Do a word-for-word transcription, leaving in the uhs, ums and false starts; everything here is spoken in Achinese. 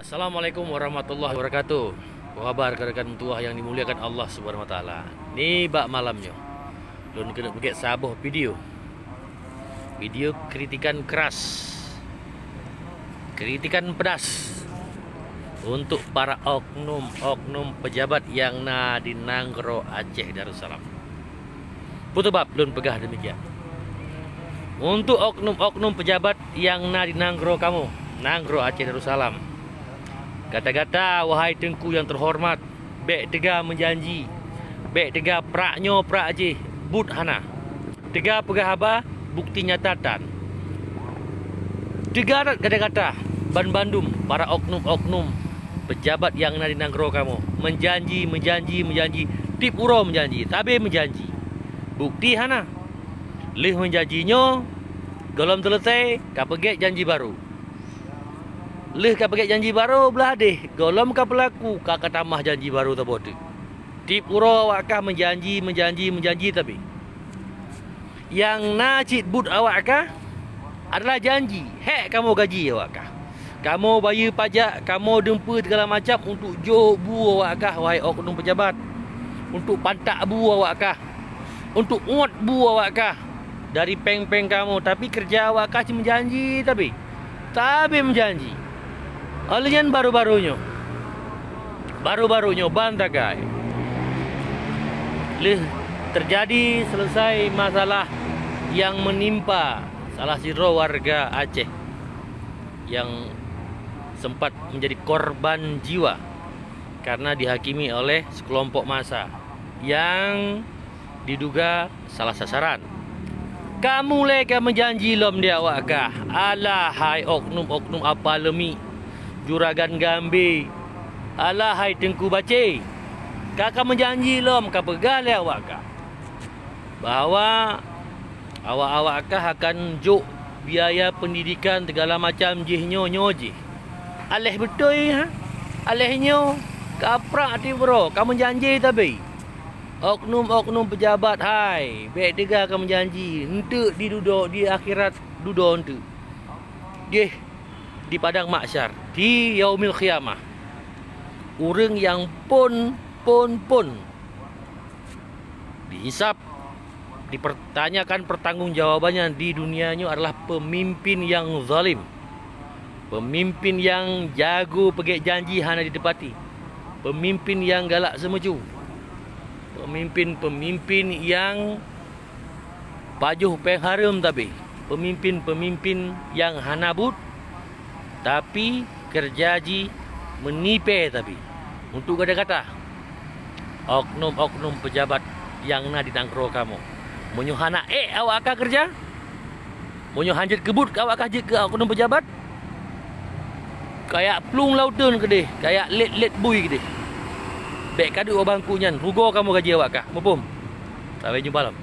Assalamualaikum warahmatullahi wabarakatuh. Apa khabar rekan-rekan meutuah yang dimuliakan Allah Subhanahu wa Taala? Nibak malam nyoe, lôn keuneuk peugét saboh video. Video kritikan keras, kritikan pedas untuk para oknum-oknum pejabat nyang na di Nanggroe Aceh Darussalam. Peue sabab lôn peugah demikian? Untuk oknum-oknum pejabat nyang na di nanggroe kamoe, nanggroe Aceh Darussalam, gata-gata, wahai teungku nyang teuhoreumat, bék teuga meujanji, bék teuga prak nyoe prak jih, buet hana. Teuga peugah haba, bukeuti nyata tan. Teuga that gata-gata, banmandum para oknum-oknum pejabat nyang na di nanggroe kamoe, meujanji, meujanji, meujanji, tieb uroe meujanji, sabe meujanji. Bukeuti hana. Lheueh meujanji nyoe, gohlom seuleusai, ka peugét janji barô. Lheueh ka peugét janji barô, blah deh, gohlom ka peulaku, ka, ka tamah janji barô saboh teuk. Tieb uroe awak kah meujanji, meujanji, meujanji, tapi nyang na cit buet awak kah adalah janji. Hék kamoe gaji awak kah. Kamoe bayeue pajak, kamoe deumpeu segala macam untuk jôk bu awak kah, wahai oknum pejabat. Untuk pantak bu awak kah. Untuk uet bu awak kah dari péng-péng kamoe, tapi keureuja awak kah cit meujanji, tapi, tapi meujanji. Óh lheueh nyan baru-baru nyoe, baru-baru nyoe ban tagai, lheueh teujadi seuleusai masalah nyang meunimpa salah sidroe warga Aceh nyang sempat menjadi korban jiwa karena dihakimi oleh sekelompok massa nyang diduga salah sasaran. Ka mulai ka meujanji lom di awak kah, alah hai oknum-oknum apa leumik, juragan gambe, alah hai teungku bacé. Ka, ka meujanji lom, ka peugah lé awak kah bahwa awak-awak kah akan jok biaya pendidikan segala macam jih nyoe, nyoe jih. Aléh beutôi, ha? Aléh nyoe, ka prak tieb uroe, ka meujanji tabi. Oknum-oknum pejabat hai, bék teuga ka meujanji, eunteuk di dudoe, di akhirat dudoe eunteuk. Jih di padang mahsyar, di yaumil qiyamah, ureuëng nyang phon, phon, phon dihisab, dipertanyakan pertanggungjawabannya di dunia nyoe adalah pemimpin yang zalim, pemimpin yang jago peugét janji hana ditepati, pemimpin yang galak seumuju, pemimpin-pemimpin yang pajoh péng hareuem tabi, pemimpin-pemimpin yang hana buet, tapi keureuja jih meunipe tabi. Untuk gata-gata, oknum-oknum pejabat nyang na di nanggroe kamoe, meunyoe hana ék awak kah keureuja, meunyoe hanjeuet keubuet awak kah jeuet keu oknum pejabat, kayak plueng lauteun keudeh, kayak lét-lét bui keudeh. Bék ka duek bak bangku nyan, rugoe kamoe gaji awak kah, muphom? Sampai jumpa lom.